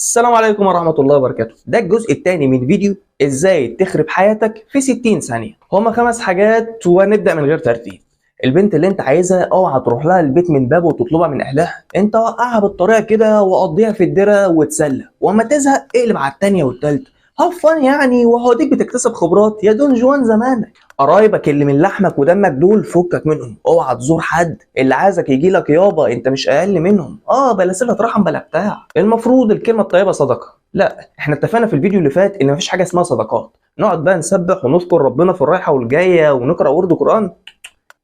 السلام عليكم ورحمة الله وبركاته. ده الجزء الثاني من فيديو ازاي تخرب حياتك في 60 ثانية. هما 5 حاجات وهنبدأ من غير ترتيب. البنت اللي انت عايزها اوعى تروح لها البيت من بابه وتطلبها من اهلها، انت وقعها بالطريقة كده وقضيها في الدرة وتسلى، واما تزهق اقلب على الثانية والثالثة. have fun يعني، وهوديك بتكتسب خبرات يا دون جوان زمانك. قرايبك اللي من لحمك ودمك دول فكك منهم، اوعى تزور حد، اللي عايزك يجي لك يابا انت مش اقل منهم، بلا صله رحم بلا بتاع. المفروض الكلمة الطيبة صدقه، لا احنا اتفقنا في الفيديو اللي فات ان مفيش حاجة اسمها صدقات، نقعد بقى نسبح ونذكر ربنا في الرايحه والجايه ونقرا ورد قران.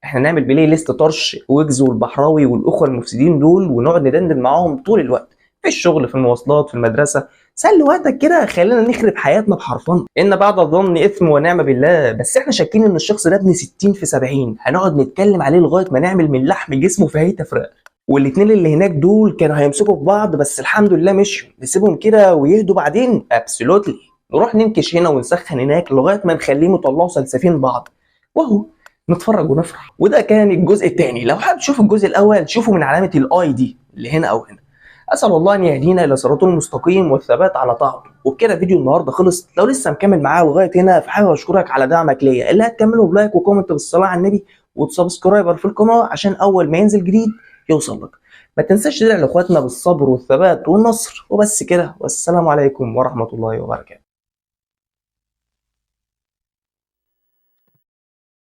احنا نعمل playlist طرش ويجز والبحراوي والاخوة المفسدين دول ونقعد ندندن معاهم طول الوقت، في الشغل، في المواصلات، في المدرسة. سلي وقتك كده، خلينا نخرب حياتنا بحرفنه. ان بعد الظن اثم ونعم بالله، بس احنا شاكين ان الشخص ده ابن 60 في 70، هنقعد نتكلم عليه لغاية ما نعمل من لحم جسمه فاهيتا فراخ. والاتنين اللي هناك دول كانوا هيمسكوا في بعض، بس الحمد لله مشوا، نسيبهم كده ويهدوا بعدين absolutely. نروح ننكش هنا ونسخن هناك لغاية ما نخليهم يطلعوا سلسفين بعض، وهو نتفرج ونفرح. وده كان الجزء الثاني. لو حابب تشوف الجزء الاول شوفه من علامة ال i دي اللي هنا او هنا. اسال الله ان يهدينا الى صراطه المستقيم والثبات على طاعته. وبكده فيديو النهارده خلص. لو لسه مكمل معايا لغاية هنا فحابب اشكرك على دعمك ليا، اللي هتكمله ب like و comment بالصلاة على النبي وت subscribe في القناة عشان اول ما ينزل جديد يوصل لك. ما تنساش تدعي لاخواتنا بالصبر والثبات والنصر. وبس كده، والسلام عليكم ورحمة الله وبركاته.